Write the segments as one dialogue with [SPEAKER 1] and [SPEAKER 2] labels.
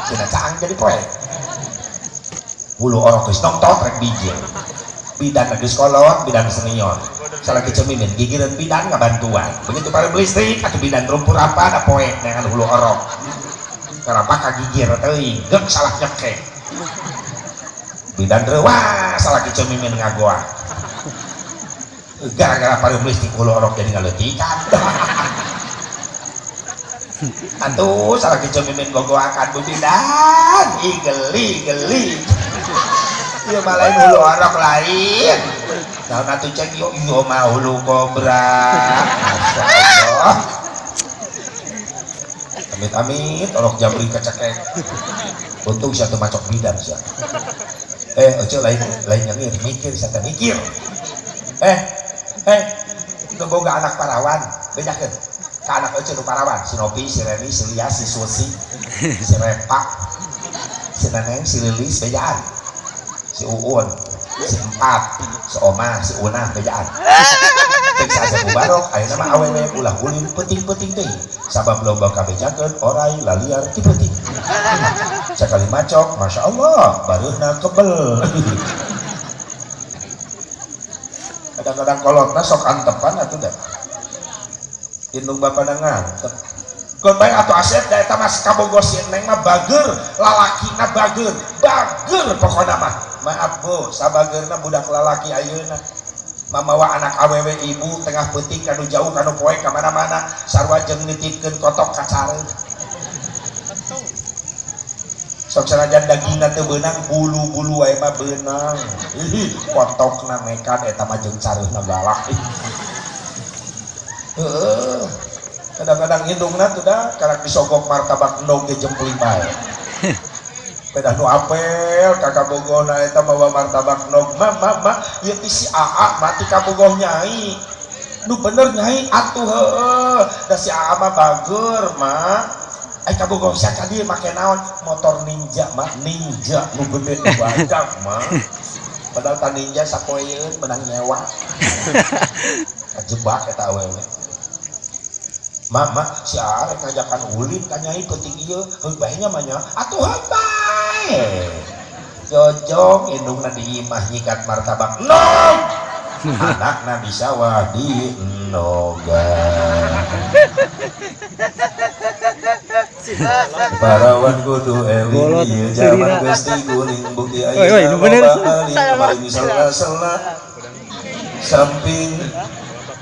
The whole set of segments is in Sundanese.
[SPEAKER 1] Cenah caang jadi poe. Hulu orok geus nongtot rek bijil. Bidan geus kolot, bidan senior. Salah kecemimin gigireun bidan ngabantuan. Begitu pareum listrik atuh bidan rumpur apa da poe neangan hulu orok. Kenapa kagigir teuing, geuk salah nyekek. Bidan reuwas salah kecemimin ngagoa. Gara-gara pareum listrik hulu orok jadi ngaleutikan. Atuh salah kecemimin gogoakan bu bidan. Ih geli geli. Ieu mah lain hulu orok lain. Naon atuh cek yo ieu mah hulu kobra. Masya Allah. Amit-amit orok jabri kacekek. Untung sia teu macok bidan sia. Ece lain lain nyengir, mikir sia teh mikir. Eh, nu boga anak parawan, bejakeun. Ka anak ece nu parawan, si Nopi, si Reni, si Lia, si Susi, si Repa, si Neneng, si Lilis, bejaan. Si Uun, si Empat, si Oma, si Unah, bejaan. Cek saja mubarok, ayeuna mah awewe ulah ulin peuting-peuting teuing. Sabab loba kabejakeun orai laliar ti peuting. Sakali macok, Masya Allah, bareuhna kebel. Kadang-kadang kolotna sok antepan atuh da. Indung bapana ngantep. Keun bae atuh Asep da eta mah kabogoh si Neng mah bager, lalakina bager, bager pokona mah. Maaf Bu, sabageurna budak lalaki ayeuna. Mamawa anak awewe ibu tengah peuting kanu jauh kanu poe ka mana-mana sarua jeung nitipkeun kotok ka careun. Sok sanajan dagingna teu beunang, bulu-bulu wae mah beunang. Ih, kotokna mekan eta mah jeung careuhna galak. Heeh. Kadang-kadang indungna tuh dah karak disogok martabak endog ge jempling bae. Pedah nu apel ka kabogohna eta mawa martabak endog, ma ma ma ieu ti si Aa mati kabogoh nyai. Nu bener nyai atuh heueuh, da si Aa mah bager ma. Ai kabogoh sia ka dieu make naon? Motor Ninja mah, Ninja nu gede nu badak mah. Padahal ta Ninja sapoeun menang nyewa. Kajebak eta awewe. Mama si Aa rek ngajakan ulin ka nyai peuting ieu, heuh bae nya mah nya. Atuh heuh bae. Jojong indungna di imah nyikat martabak endog. Anakna di sawah di endogan. Parawan kudu eling ieu jaman geus diguling bukti ayeuna loba maling maling sela-sela samping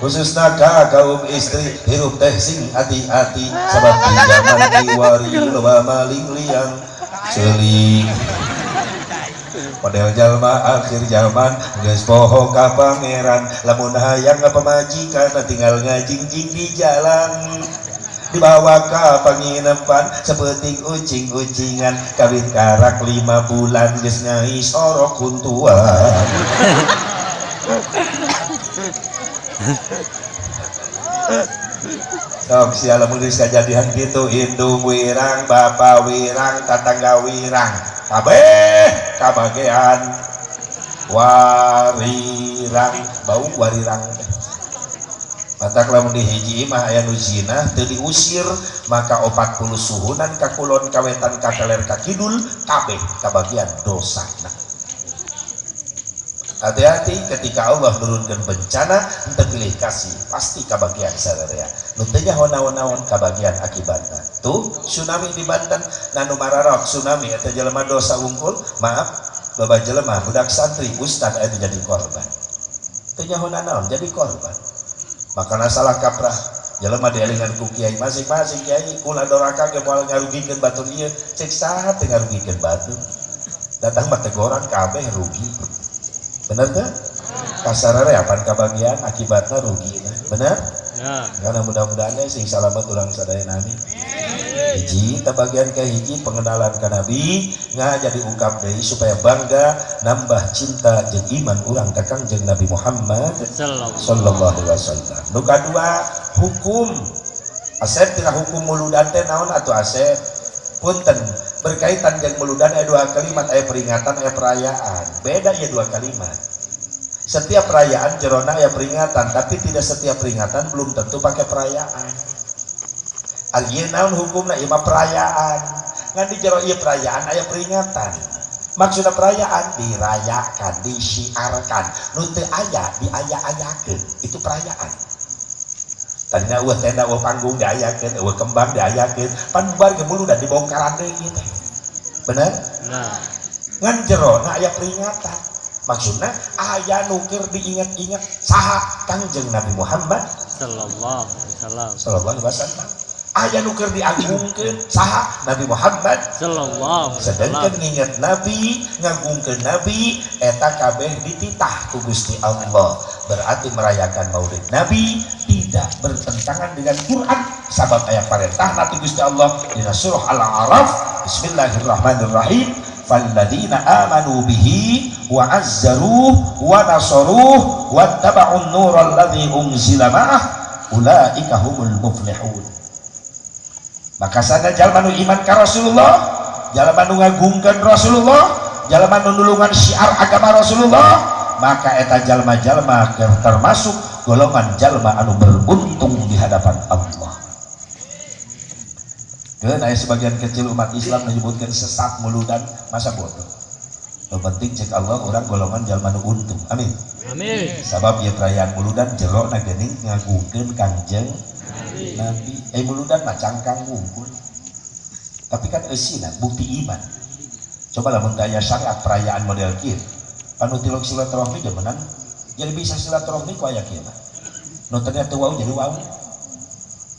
[SPEAKER 1] khususna ka kaum istri hirup teh sing hati-hati sabab di zaman kiwari loba maling liang ceuling. Model jalma akhir zaman geus poho ka pangeran lamun hayang pamajikan tinggal ngajingjing di jalan dibawa ka panginepan sepeting ucing-ucingan kawin karak 5 bulan geus ngais orok kuntuan. Sok sia lamun geus kajadian kitu indung wirang, bapa wirang, tatangga wirang, kabeh kabagean warirang, bau warirang. Matak lamun di hiji imah aya nu zina teu diusir maka 40 suhunan ka kulon ka wetan ka kaler ka kidul kabeh kabagian dosana. Hati-hati ketika Allah nurunkeun bencana henteu pilih kasih pasti kabagian sararea. Nu teu nyaho naon-naon kabagian akibatna. Tuh tsunami di Banten nanu mararok tsunami eta jelema dosa wungkul, maaf loba jelema budak santri ustad aya jadi korban. Teu nyaho naon jadi korban. Makana salah kaprah jelema dielingan ku kiai masing-masing kiai kula doraka ge moal ngarugikeun batur ieu cek saha teu ngarugikeun batur. Datang mah tegoran kabeh rugi. Bener teu? Kasarare apan kabagian akibatna rugi. Bener?
[SPEAKER 2] Ya.
[SPEAKER 1] Karena mudah-mudahan sing salamet urang sadayana amin. Hiji tabagian ke hiji pengenalan ka Nabi nga jadi ungkap deui supaya bangga nambah cinta jeung iman urang ka Kangjeng Nabi Muhammad sallallahu alaihi wasallam. Nu kadua hukum Asep tina hukum muludan teh naon atuh Asep? Punten berkaitan jeung muludan aya dua kalimat, aya peringatan aya perayaan. Beda ya dua kalimat. Setiap perayaan jerona aya peringatan, tapi tidak setiap peringatan belum tentu pakai perayaan. Ari ieu naon hukumna? Ieu mah perayaan. Ngan di jero ieu perayaan aya peringatan. Maksudna perayaan dirayakan, disiarkan, nu teu aya diaya-ayakeun, itu perayaan. Tadinya eueuh tenda, eueuh panggung diayakeun, eueuh kembang diayakeun, pan bubar ge muludan dibongkaran deui ieu teh. Bener?
[SPEAKER 2] Nah.
[SPEAKER 1] Ngan jerona aya peringatan. Maksudna aya nu keur diingat-ingat saha Kangjeng Nabi Muhammad
[SPEAKER 2] sallallahu alaihi wasallam.
[SPEAKER 1] Sallallahu alaihi wasallam. Aya nu keur diagungkeun saha Nabi Muhammad
[SPEAKER 2] sallallahu alaihi wasallam.
[SPEAKER 1] Sedangkan nginget Nabi, ngagungkeun Nabi eta kabeh dititah ku Gusti Allah. Berarti merayakan Maulid Nabi tidak bertentangan dengan Quran sabab aya parentahna ti Gusti Allah dina surah Al-A'raf, bismillahirrahmanirrahim, falladzina amanu bihi wa azzaruh wa nasaruh wattaba'un nural ladzi unzila ma'ah ulaika humul muflihun. Maka sana jalma nu iman ka Rasulullah, jalma nu ngagungkeun Rasulullah, jalma nu nulungan syiar agama Rasulullah, maka eta jalma-jalma termasuk golongan jalma anu beruntung di hadapan Allah. Keun aya sebagian kecil umat Islam menyebutkan sesat muludan, masa bodoh. Nu penting cek Allah orang golongan jalma nu untung. Amin.
[SPEAKER 2] Amin.
[SPEAKER 1] Sabab ieu perayaan muludan jerona geuning ngagungkeun Kangjeng Nabi. Muludan mah cangkang wungkul. Tapi kan eusina bukti iman. Coba lamun teu aya syariat perayaan model kieu. Panu tilok silaturahmi ge menang. Jadi bisa silaturahmi ku aya kieu mah. Nu tadinya teu wau jadi wau.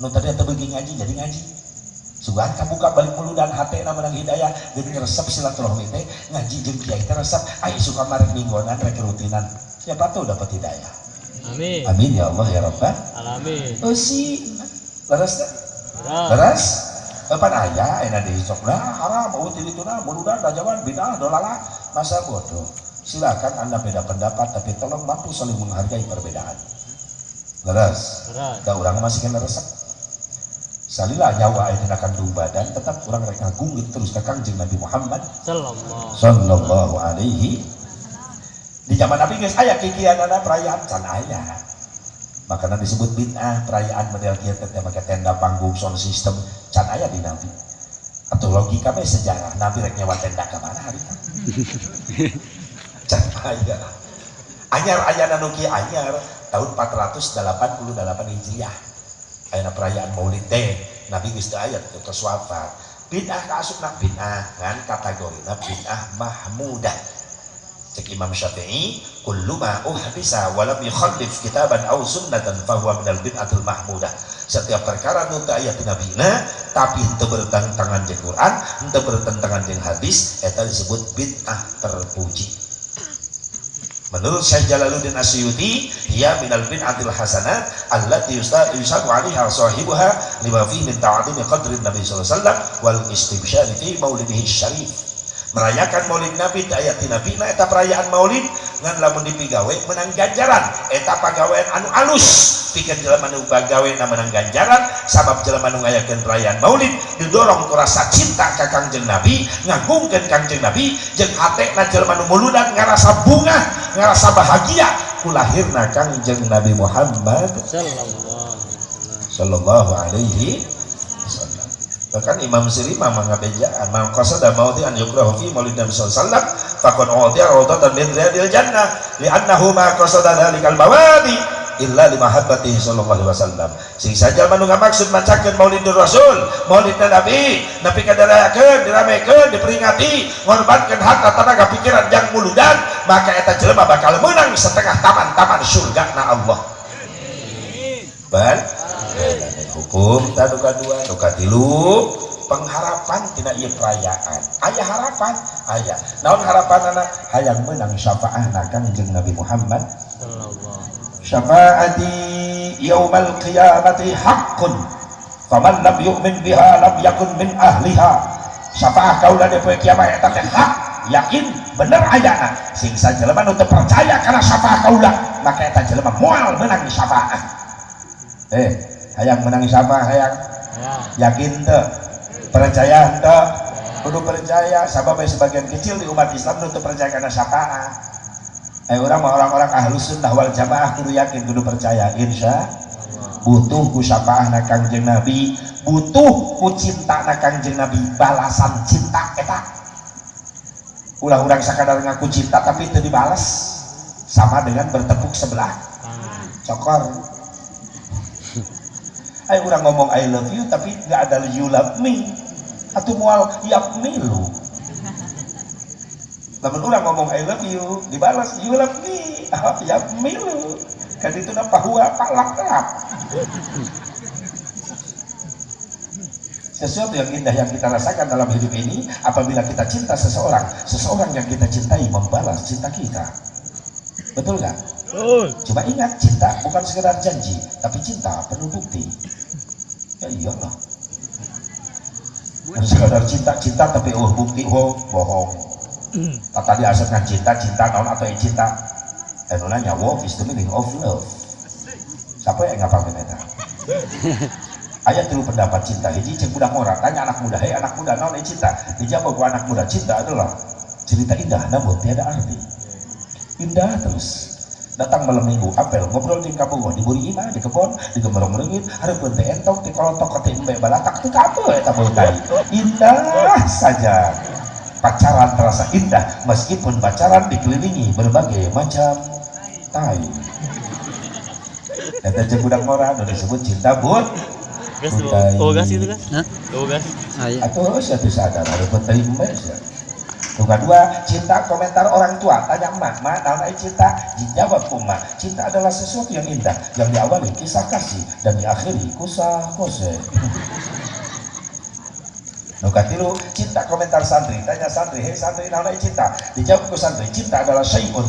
[SPEAKER 1] Nu tadinya teu beuki ngaji jadi ngaji. Sugan kabuka balik muludan hatena menang hidayah jadi resep silaturahmi teh ngaji jeung kiai teh resep ai suka marek minggonan rek rutinan. Siapa tahu dapat hidayah.
[SPEAKER 2] Amin.
[SPEAKER 1] Amin ya Allah ya Rabbal
[SPEAKER 2] alamin.
[SPEAKER 1] Eusi leres teh? Leres? Pan aya aya di sok nah haram eueuh ti dituna muludan dajawan bid'ah dolalah masa bodoh. Silakan Anda beda pendapat tapi tolong mampu saling menghargai perbedaan. Leres? Da urang masih kena resep. Salila nyawa aya dina kandung badan tetap urang rek ngagungkeun terus ka Kangjeng Nabi Muhammad sallallahu alaihi. Di zaman Nabi geus aya kikianana perayaan can aya. Makana disebut bid'ah perayaan model kieu teh make tenda panggung sound system can aya di Nabi. Atau logika we sejarah Nabi rek nyewa tenda ka mana harita? Can aya. Anyar ayana nu kieu anyar tahun 488 Hijriah. Ayana perayaan Maulid teh Nabi geus teu aya tos wafat. Bid'ah kaasupna bid'ah ngan kategorina bid'ah mahmudah. Cek Imam Syafi'i, kullu ma uhdisa wa lam yukhallif kitaban aw sunnatan fahuwa minal bid'atil mahmudah. Setiap perkara nu teu aya ti nabina tapi henteu bertentangan jeung Quran, henteu bertentangan jeung hadis, eta disebut bid'ah terpuji. Menurut Syekh Jalaluddin Asyuyuti, hiya minal bid'atil hasanat allati yusabu 'alaiha sahibuha lima fihi min ta'zimi qadrin Nabi sallallahu alaihi wasallam wal istibsyari fi maulidihi syarif. Merayakan Maulid Nabi teu aya ti Nabi na eta perayaan Maulid ngan lamun dipigawe menang ganjaran eta pagawean anu alus pikeun jelema nu bagawe na menang ganjaran sabab jelema nu ngayakeun perayaan Maulid didorong ku rasa cinta ka Kangjeng Nabi ngagungkeun Kangjeng Nabi jeung hatena jelema nu muludan ngarasa bungah ngarasa bahagia ku lahirna Kangjeng Nabi Muhammad sallallahu alaihi wasallam. Bahkan Imam Siri mah ngabejaan man qasada maudhi'an yukrahu fi maulid Nabi sallallahu alaihi wasallam faqad u'tiya rawdatan min riyadil jannah li'annahu ma qasada dzalikal mawadi illa li mahabbatihi sallallahu alaihi wasallam. Sing saja manu ngamaksud macakeun Maulidur Rasul, Maulid Nabi, nepi ka dirayakeun, diramekeun, diperingati, ngorbankeun harta tenaga pikiran jang muludan, maka eta jelema bakal meunang setengah taman-taman surga na Allah. Ban hukum ta duka dua duka tilu pengharapan tina ieu perayaan aya harapan aya naon harapanana hayang meunang syafaahna Kangjeng Nabi Muhammad syafaati yaumal qiyamati haqqun faman lam yu'min biha lam yakun min ahliha. Syafaah kaula di poe kiamat eta teh hak yakin bener ayana sing sajelema nu teu percaya kana syafaah kaula maka eta jelema moal meunang syafaah. Hayang menang siapa hayang yakin teu percaya teu kudu percaya sabab sebagian kecil di umat Islam nu teu percaya kana syafaah. Urang mah orang-orang ahlus sunnah wal jamaah kudu yakin kudu percaya insya butuh ku syafaahna Kangjeng Nabi Butuh ku cintana Kangjeng Nabi, balasan cinta eta. Ulah urang sakadar ngaku cinta tapi teu dibales, sama dengan bertepuk sebelah cokor. Ayo urang ngomong I love you tapi nggak ada you love me, atau mual yap me lu. Lamun urang ngomong I love you dibalas you love me, yap me lu. Kan itu na pahua palak-lak. Sesuatu yang indah yang kita rasakan dalam hidup ini apabila kita cinta seseorang, seseorang yang kita cintai membalas cinta kita. Betul nggak?
[SPEAKER 2] Betul.
[SPEAKER 1] Coba ingat, cinta bukan sekedar janji, tapi cinta penuh bukti. Ya iyalah. Bukan sekadar cinta-cinta tapi oh bukti, oh bohong. Tadi asal cinta-cinta naon atau cinta. Nu nanya, what is the meaning of love? Siapa yang ngapalkeun eta? Aya tilu pendapat cinta. Hiji ceuk budak ngora, tanya anak muda, hei anak muda, naon cinta? Dijawab ku anak muda, cinta adalah cerita indah namun tiada arti. Indah terus. Datang malam minggu, apel, ngobrol di kabogoh, diburi imah, di kebon, di gemerong reungit, hareupeun teh entok, ti kolotok ka teh embe balatak, teu kabeh eta bau tai. Indah saja. Pacaran terasa indah meskipun pacaran dikelilingi berbagai macam tai. Eta jeung budak ngora nu disebut cinta but.
[SPEAKER 2] Gas, oh gas itu gas.
[SPEAKER 3] Hah?
[SPEAKER 2] Oh gas.
[SPEAKER 3] Ah, iya.
[SPEAKER 1] Atuh sia teu sadar hareupeun teh embe sia. Kedua, cinta komentar orang tua. Tanya emak, mak, naon ai cinta? Dijawab ku emak, cinta adalah sesuatu yang indah yang diawali kisah kasih dan diakhiri kusah kose. Nu katilu, cinta komentar santri. Tanya santri, hei santri, naon ai cinta? Dijawab ku santri, cinta adalah syai'un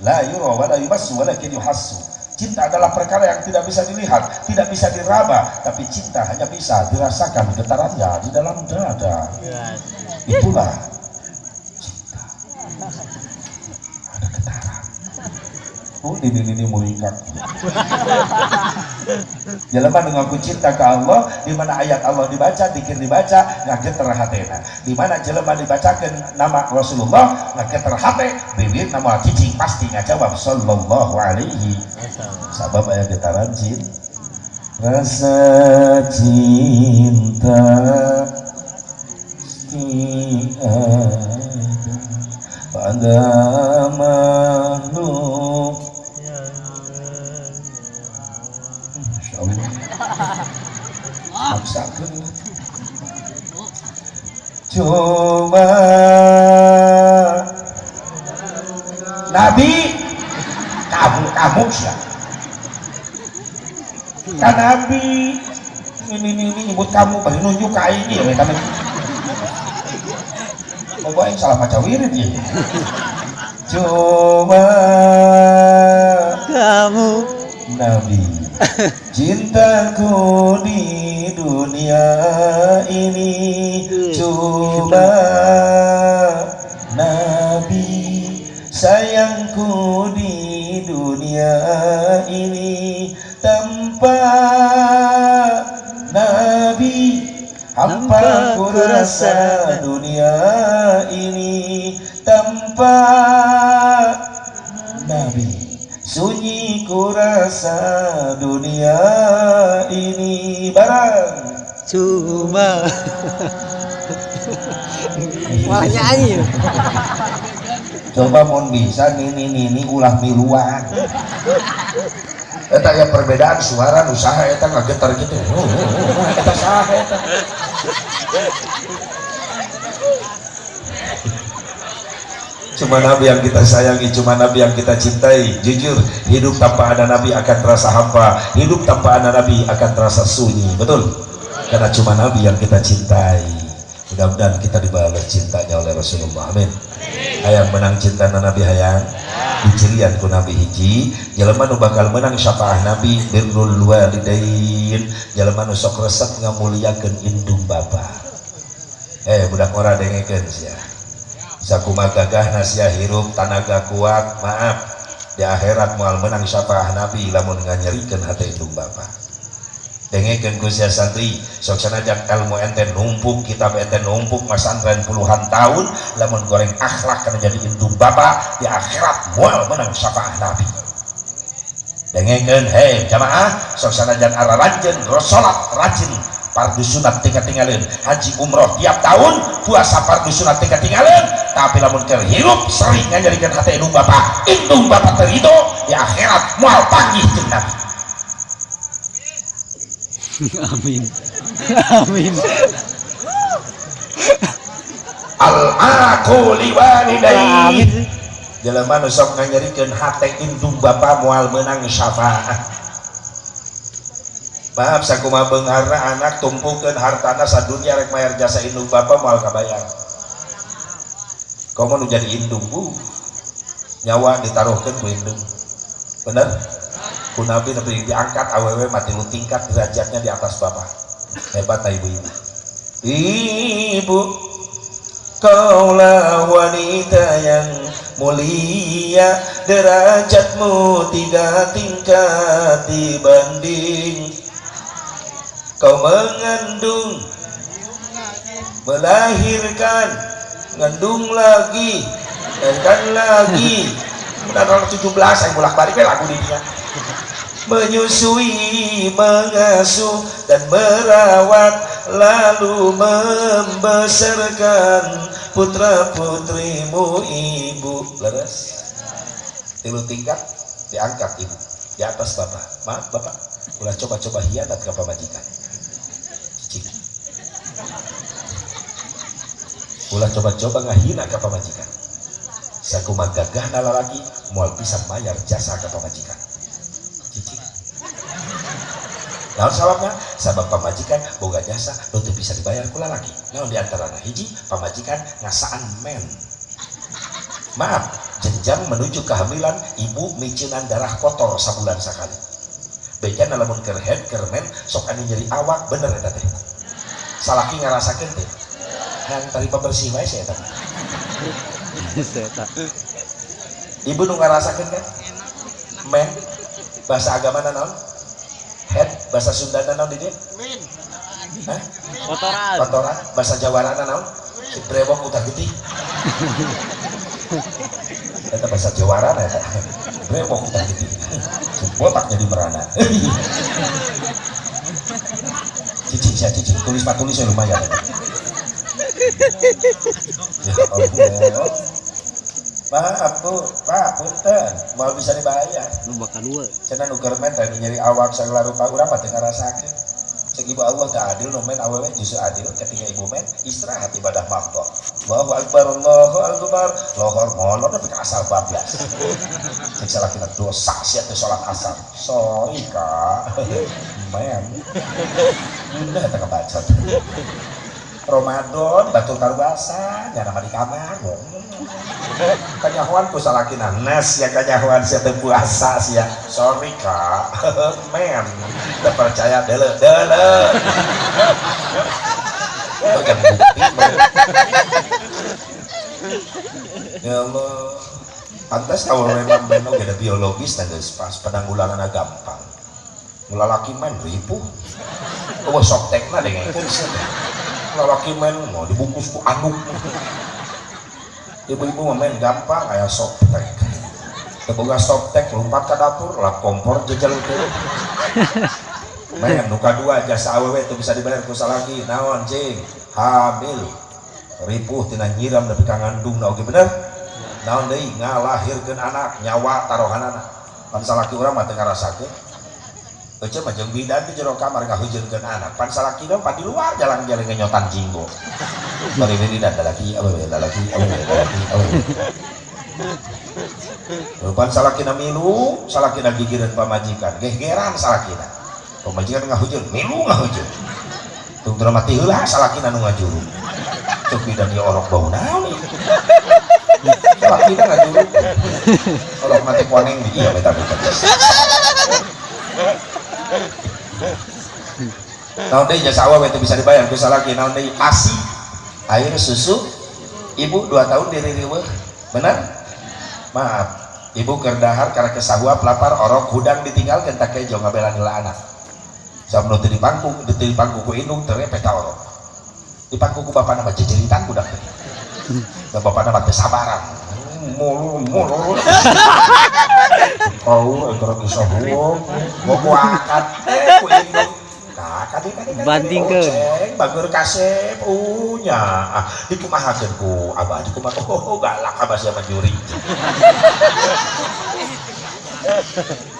[SPEAKER 1] la yura wa la yumassu walakin yuhassu. Cinta adalah perkara yang tidak bisa dilihat, tidak bisa diraba, tapi cinta hanya bisa dirasakan getarannya di dalam dada. Itulah cinta. Ada getaran. Oh, ini muringkak. Jelema nu ngaku cinta ke Allah, di mana ayat Allah dibaca, dikir dibaca, ngageter hatena. Di mana jelema dibacakeun nama Rasulullah, ngageter hate, bibir nama cicing pasti ngajawab sallallahu alaihi. Sabab aya getaran cinta. Rasa cinta tiada pada makhluk. Masya Allah. Maksakeun. Coba Nabi kamu sia. Kan Nabi ini nyebut kamu bari nunjuk ka aing ieu eta mah. Bobo aing salah maca wirid ieu. Coba
[SPEAKER 3] kamu
[SPEAKER 1] Nabi, cintaku di dunia ini. Coba Nabi, sayangku di dunia ini. Tanpa Nabi hampa ku rasa dunia ini. Tanpa Nabi sunyi ku rasa dunia ini. Barang
[SPEAKER 3] cuma malah nyanyi.
[SPEAKER 1] Coba mun bisa nini ulah miluan. Eta ya perbedaan suara nu saha eta ngagetar gitu. Eta saha eta. Cuma Nabi yang kita sayangi, cuma Nabi yang kita cintai. Jujur, hidup tanpa ada Nabi akan terasa hampa. Hidup tanpa ada Nabi akan terasa sunyi. Betul? Karena cuma Nabi yang kita cintai. Mudah-mudahan kita dibalas cintanya oleh Rasulullah. Amin. Hayang menang cinta Nabi hayang. Dicirian ku Nabi hiji, jelema nu bakal menang syafaah Nabi birrul walidain, jelema nu sok resep ngamuliakeun indung bapa. Budak ora dengekeun sia. Sakumaha gagahna sia hirup tanaga kuat, maaf, di akhirat moal menang syafaah Nabi lamun nganyerikeun hate indung bapa. Dengekeun ku sia santri, sok sanajan ilmu ente numpuk, kitab ente numpuk, masantren puluhan tahun, lamun goreng akhlak kana jadi indung bapa, di akhirat moal menang syafaah Nabi. Dengekeun hei jamaah, sok sanajan araranjeun salat rajin fardu sunat teu katinggalin, haji umroh tiap tahun, puasa fardu sunat teu katinggalin, tapi lamun keur hirup sering nganyerikeun hate indung bapak, indung bapak teu ridho, di akhirat moal panggih jeung Nabi.
[SPEAKER 3] Amin. Amin.
[SPEAKER 1] Al-aqu liwalidayhi.
[SPEAKER 3] Amin sih.
[SPEAKER 1] Jelema nu sok nganyerikeun hate indung bapa moal meunang syafaat. Maaf sakumaha beungharna anak tumpukeun hartana sadunya rek mayar jasa indung bapa moal kabayar. Komo nu jadi indung bu, nyawa ditaruhkeun ku indung. Bener? Ku Nabi nepi diangkat awewe mati lu tingkat derajatnya di atas bapak. Hebat ta ibu-ibu. Ibu, kaulah wanita yang mulia, derajatmu 3 tingkat dibanding kau mengandung, melahirkan, ngandung lagi, melahirkan lagi. Udah tahun 17 yang bolak-balik lagu di dia. Menyusui, mengasuh dan merawat, lalu membesarkan putra putrimu ibu. Leres. 3 tingkat diangkat ibu di atas bapak. Maaf bapak, ulah coba-coba hianat ke pamajikan. Cicing. Ulah coba-coba ngahina ke pamajikan. Sakumaha gagahna lalaki moal bisa mayar jasa ke pamajikan. Cicing. Naon sababna? Sabab pamajikan boga jasa nu teu bisa dibayar ku lalaki. Naon di antarana? Hiji, pamajikan ngasaan men. Maaf, jenjang menuju kehamilan ibu miceunan darah kotor sabulan sakali. Bejana lamun keur head keur men sok anu nyeri awak bener eta teh. Salaki ngarasakeun teh. Hayang tarima bersih wae sia eta. Ibu nu ngarasakeun kan? Men bahasa agamana naon? Head bahasa Sundana naon di dieu? Hah?
[SPEAKER 2] Kotoran.
[SPEAKER 1] Kotoran bahasa Jawarana naon? Si brewok utah getih. Eta bahasa Jawarana eta. Brewok utah getih. Si botak jadi merana. Cicing sia cicing, tulis mah tulis ya lumayan. Ya Allah. Maaf Bu, Pak, punten, moal bisa dibayar.
[SPEAKER 3] Nu bakal dua.
[SPEAKER 1] Cenah nu keur men tadi nyeri awak sagala rupa urang mah teu ngarasakeun. Cek ibu Allah teu adil nu men awewe justru adil ketika ibu men istirahat ibadah mahdhah. Allahu akbar, Allahu akbar. Lohor molor nepi ka asar bablas. Cek salakina dosa sia teu salat asar. Sorry Kak. Men. Udah teu kebaca. Ramadan batur tarubasa nyana mah di kamar. Kanyahoan ku salakina nes ya kanyahoan sia teu puasa sia. Sorry Kak. Men. Teu percaya deuleu deuleu. Kan bukti. Ya Allah. Pantes kalau memang beno gede biologis dan geus pas penanggulanganna gampang. Lalaki men ripuh. Eueuh soptekna dengekeun sia. Lalaki men mau dibungkus ku anduk. Ibu-ibu mah main gampang aya soptek. Teu boga soptek lompat ka dapur, lap kompor jejel teh. Men nu kadua jasa awewe teu bisa dibayar ku salaki. Naon cing? Hamil. Ripuh tina nyiram nepi ka ngandungna oge bener? Naon deui ngalahirkeun anak, nyawa tarohanana. Pan salaki urang mah teu ngarasakeun. Ece mah jeung bidan di jero kamar ngahujeunkeun anak. Pan salaki dong pan di luar jalan-jalan ngenyotan jinggo. Bari wiridan lalaki awewe lalaki awewe lalaki awewe. Pan salakina milu, salakina gigireun pamajikan, gegeran salakina. Pamajikan ngahujeun, milu ngahujeun. Tungtuna mati heula salakina nu ngajuru. Cuk bidan ieu orok bau naon ieu. Salakina ngajuru. Orok mati koneng di ieu eta teh. Naon deui jasa awewe teu bisa dibayar ku salaki, naon deui ASI, air susu ibu 2 tahun diririweuh, bener? Maaf, ibu keur dahar karek sahuap lapar orok hudang ditinggalkeun tak kejo ngabelan heula anak. Sabab nu teu dipangku, teu dipangku ku indung teu repeh ka orok. Dipangku ku bapana mah jejeritan budak teh. Da bapana mah teu sabaran. Mulu mulu. Oh, eta lagi sahuap. Gogoakan teh ku indung. Kakak Kade kade kade.
[SPEAKER 3] Bandingkeun.
[SPEAKER 1] Ceng bager kasep unya. Ah, dikumahakeun ku abah dikumaha. Oh, galak abah sia mencuri.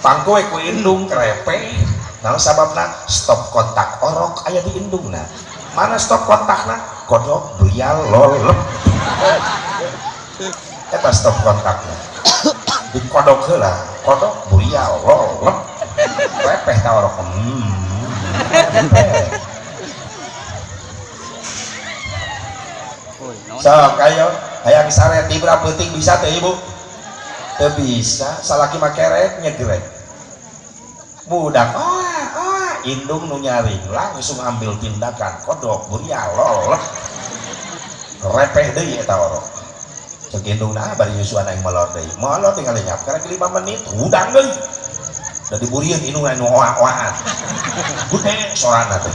[SPEAKER 1] Pangkoe ku indung krepe. Naon sababna? Stop kontak orok aya di indungna. Mana stop kontakna? Kodok belial lolep. Eta stop kontakna. Dikodok heula, kodok belial lolep. Repeh ta orok. Sok ayo, hayang sare tibra peuting bisa teh ibu? Teu bisa, salaki mah kerek nyegrek. Budak oh, indung nu nyaring langsung ambil tindakan kodok burial lolep. Repeh deui eta orok. Cek indungna bari nyusuan aing molor deui. Molor tinggal lenyap karek 5 menit hudang deui. Da diburieun indungna nu oa-oaan. Gede sorana teh.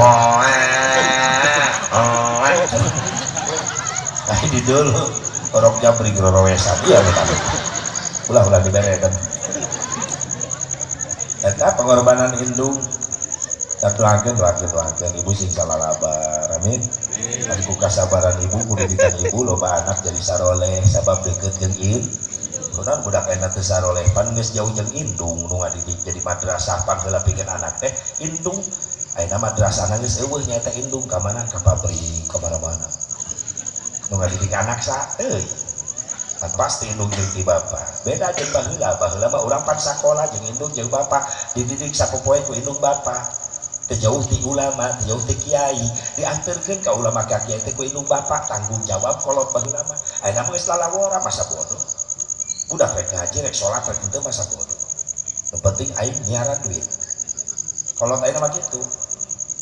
[SPEAKER 1] Oa oa. Nah di dulu orok jabri grorowesan iya eta. Ulah-ulah diberekeun. Eta pengorbanan indung. Doakeun doakeun doakeun ibu sing salalabar. Amin. Ari ku kasabaran ibu kudu didikan ibu loba anak jadi saroleh sabab deukeut jeung in. Kunaon budak ayeuna teu saroleh pan geus jauh jeung indung nu ngadidik jadi madrasah pan heula pikeun anak teh indung. Ayeuna madrasahna geus eueuh nyaeta indung ka mana ka pabrik ka mana-mana. Nu ngadidik anak sa euy. Pan pasti indung jeung ti bapa. Beda jeung baheula, baheula mah urang pan sakola jeung indung jeung bapa, dididik sapopoe ku indung bapa. Teu jauh ti ulama, teu jauh ti kiai, dianterkeun ka ulama ka kiai teh ku indung bapa, tanggung jawab kolot baheula mah. Ayeuna mah geus lalawora masa bodoh. Budak rek ngaji rek salat rek henteu masa bodoh. Nu penting aing nyiaran duit. Kolot ayeuna mah kitu.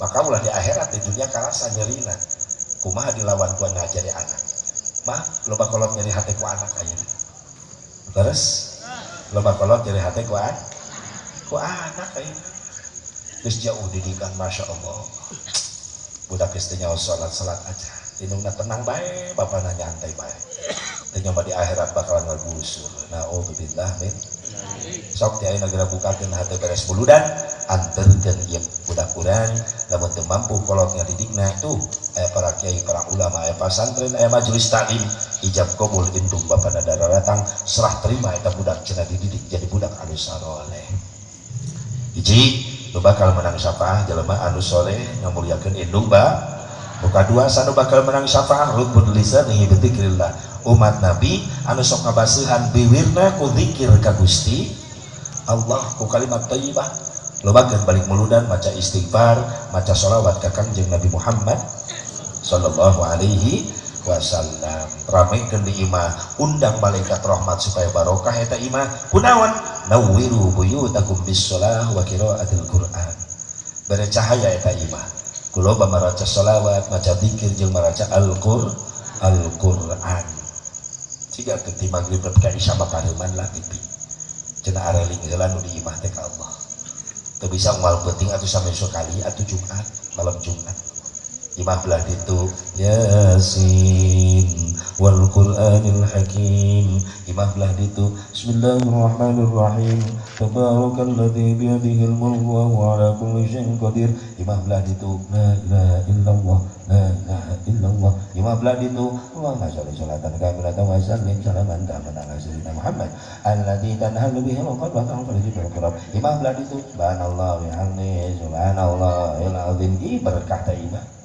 [SPEAKER 1] Maka ulah di akhirat di dunia karasa nyerina. Kumaha dilawan ku ngajari anak. Mah loba kolot nyeri hate ku anak ayeuna. Terus loba kolot nyeri hate ku anak ayeuna. Geus jauh didikan Masya Allah. Budak geus teu nyaho salat-salat aja. Indungna tenang bae, bapana nyantai bae. Teu nyoba di akhirat bakalan ngagusur. Naudzubillah min. Sok ti ayeuna geura bukakeun hate beres buludan, anterkeun ieu budak urang lamun teu mampu kolot ngadidikna tuh aya para kiai, para ulama, aya pasantren, aya majelis taklim, ijab kabul indung bapana daratang serah terima eta budak cenah dididik jadi budak anu saroleh. Hiji nu bakal menang syafaah jelema anu soleh ngamuliakeun indung ba. Nu kadua sanu bakal menang syafaah rukun lisanihi bidzikrillah. Umat Nabi anu sok ngabaseuhan biwirna ku zikir ka Gusti Allah ku kalimat thayyibah. Lobakeun balik muludan maca istighfar, maca sholawat ka Kangjeng Nabi Muhammad sallallahu alaihi wasallam. Ramekeun di imah, undang malaikat rahmat supaya barokah eta imah. Kunaon? Nawwiru buyutakum bis-shalah wa qiraatil Qur'an. Bere cahaya eta imah. Kuloba maraca sholawat, maca zikir jeung maraca Al-Qur'an. Siga teh ti magrib nepi ka isya mah pareuman lah tipi. Cenah areling heula nu di imah teh ka Allah. Teu bisa unggal peuting atuh samesuk kali atuh Jumat, malam Jumat. Imah belah ditu Yasin wal Qur'anil Hakim. Imah belah ditu Bismillahirrahmanirrahim. Tabarakalladzi biyadihil mulku wa huwa ala kulli syai'in qadir. Imah belah ditu la ilaha illallah, la ilaha illallah. Imah belah ditu Allahumma sholli sholatan kamilatan wa sallim salaman taman ala sayyidina Muhammad alladzi tanhalu bihi al-uqad wa tanfariju bil qurab. Imah belah ditu subhanallah wa bihamdihi subhanallahil azim. Ih berkah teh imah.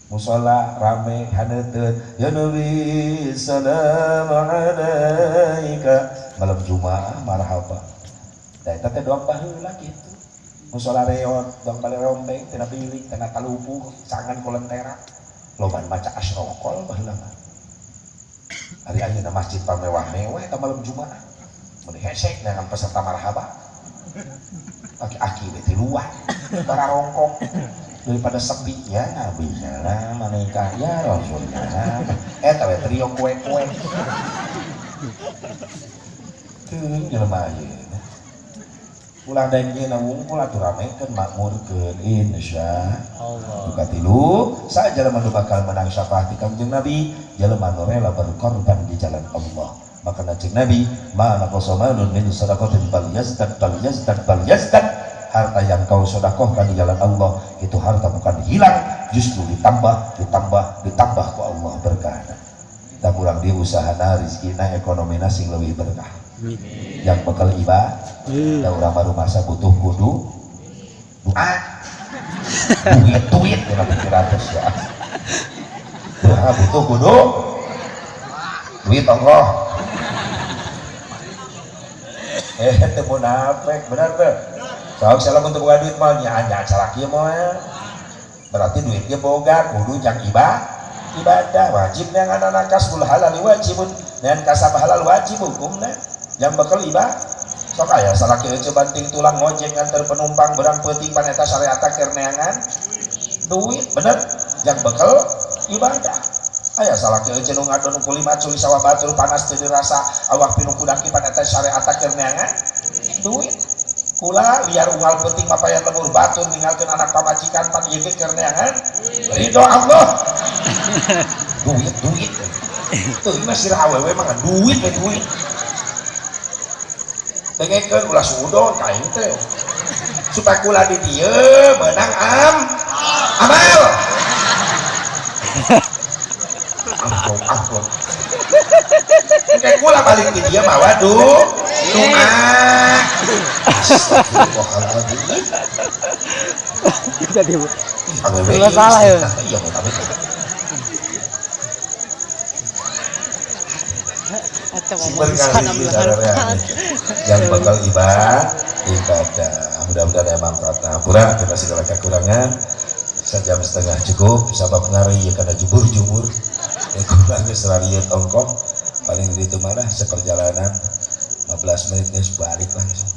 [SPEAKER 1] Musola rame haneuteuh ya Nabi salam alaika malam Jumaah marhaba. Da eta teh doang baheula kitu. Musola reot, doang bale rombeng tina bilik, tina talubuh, cangan kolentera. Loban maca asyraqol baheula mah. Ari ayeuna masjid pamewah-mewah eta malam Jumaah. Mun hesek dengan peserta marhaba. Aki-aki we tiluan, bara rongkok. Daripada sepi ya Nabi salam alaika ya Rasulullah eta we trio kue-kue teuing jelema ayeuna ulah daek nyeuna wungkul atuh ramekeun makmurkeun insya Allah. Katilu sajalema nu bakal menang syafaat ti Kangjeng Nabi jelema nu rela berkorban di jalan Allah. Maka cek Nabi ma naqasa malun min sadaqatin bal yazdad bal yazdad bal yazdad Harta yang kau sodakohkan di jalan Allah itu harta bukan hilang, justru ditambah, ditambah, ditambah ku Allah berkahna. Tak kurang di usahana, rizkina, ekonomina sing lebih berkah. Yang bekal ibadah, da urang baru masa butuh kudu doa, duit duit 700 ya. Doa butuh kudu duit Allah. Teu munafik, benar teu? Sok salah untuk boga duit mah nya nya salaki mah. Berarti duitnya boga kudu jang ibadah wajib yang anak kasbul halal wajibun dan kasab halal wajib hukumna yang bakal ibadah. Sok aya salaki euceu banting tulang ngojek nganter penumpang berang peuting paneta syariat keur neangan duit, bener yang bakal ibadah. Aya salaki euceu nu ngadon ku lima culi sawah batur panas teu dirasa awak pinuh kudaki paneta syariat keur neangan duit. Kula liar unggal peuting mapayan lemur batur ninggalkeun anak pamajikan pan ieu ge keur neangan ridho Allah. Duit duit. Teu mah sirah awewe mah duit we duit. Dengekeun ulah suudon ka aing teh. Supaya kula di dieu meunang amal. Amplop amplop. Engke kula balik di dieu mah waduh doa. Astagfirullahaladzim.
[SPEAKER 3] Tadi nggak salah ya.
[SPEAKER 1] Iya, tapi yang bakal ibadah, mudah-mudahan ada manfaatnya. Hampura kita segala kekurangan. Sejam setengah cukup, sabab ngari ya karena jubur-jubur. Ya kurang selarian ongkong. Paling di itu mana seperjalanan 15 menit geus balik langsung.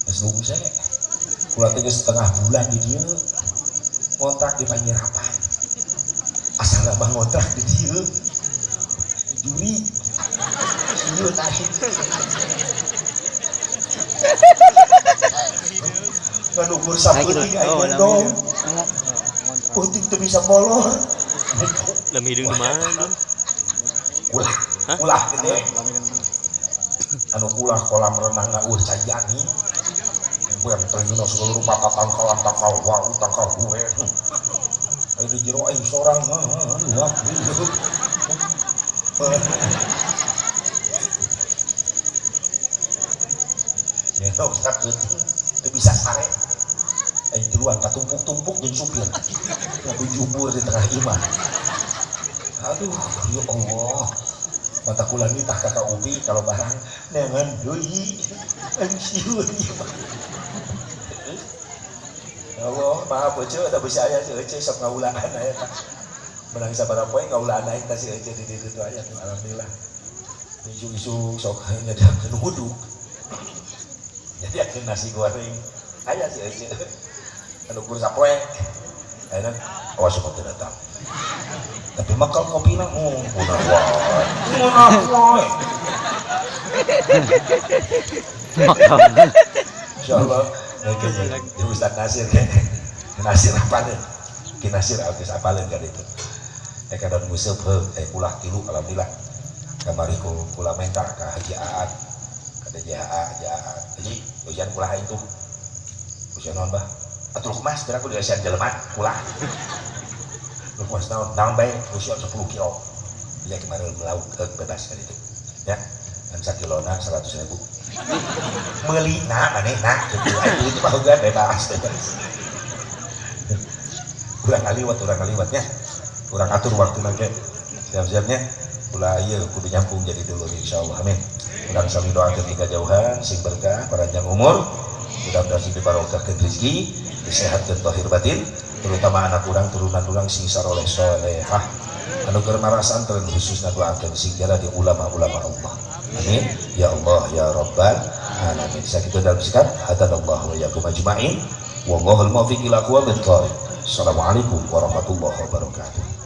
[SPEAKER 1] Geus nunggu saya. Kula teh geus setengah bulan di dieu. Ngontrak di Panyirapan. Asal mah ngontrak di dieu. Juri. Sieun aing. Nganukur sapeuting aing dong. Peuting teu bisa molor.
[SPEAKER 2] Lami hidung di mana?
[SPEAKER 1] Kulah, kulah gede. Anu kulah kolam renang na eueuh cayani. Benteng dina segala rupa tatangkalan tangkal wau tangkal gue. Ayo di jero aing sorang. Nyenok sapeuting teu bisa sare. Aing tiluan katumpuk-tumpuk jeung supir. Ngadu jubur di tengah imah. Aduh, ya Allah. Mata kula nitah kakak Ubi kalau barang neangan deui. Aing sieun ieu mah. Ya Allah, maaf euceu da bisi aya si euceu sok ngaulaan aya tah. Menang sabaraha poe ngaulaan aing tah si euceu di ditu teh aya alhamdulillah. Isuk-isuk sok nyadiakeun huduk. Nyadiakeun nasi goreng. Aya si euceu. Anu kur sapoe. Ayeuna awas sok teu datang. Tapi makal kopi na munah wae. Munah wae.
[SPEAKER 3] Makal.
[SPEAKER 1] Insyaallah di Ustaz Nasir kan. Nasir apaleun. Ki Nasir geus apaleun ka ditu. Kadon nguseup heuh kulah tilu alhamdulillah. Kamari ku kula menta ka Haji Aat. Ka DJHA Haji Aat. Haji, ujian kulah aing tuh. Ujian naon bah? Atuh kumas geura ku diasian jelema kulah. Lupas naon naon bae usia 10 kilo. Ya kemarin melauk bebas kan itu. Ya. Dan sakilona 100.000. Meuli na manehna kitu aing itu mah heugan bebas bebas. Urang kaliwat nya. Urang atur waktuna ge. Siap-siapnya ulah ieu kudu nyambung jadi dulur insyaallah. Amin. Urang sami doakeun di kajauhan sing berkah panjang umur. Mudah-mudahan sing dibarokahkeun rezeki, disehatkeun zahir batin, terutama anak urang turunan urang sing saroleh solehah. Anu keur marasantren khususna doakeun sing jadi ulama-ulama Allah. Amin. Ya Allah ya Rabbal alamin. Sakitu dalam sikap hadanallahu wa iyyakum ajmain. Wallahul muwaffiq ila aqwamit thoriq. Assalamualaikum warahmatullahi wabarakatuh.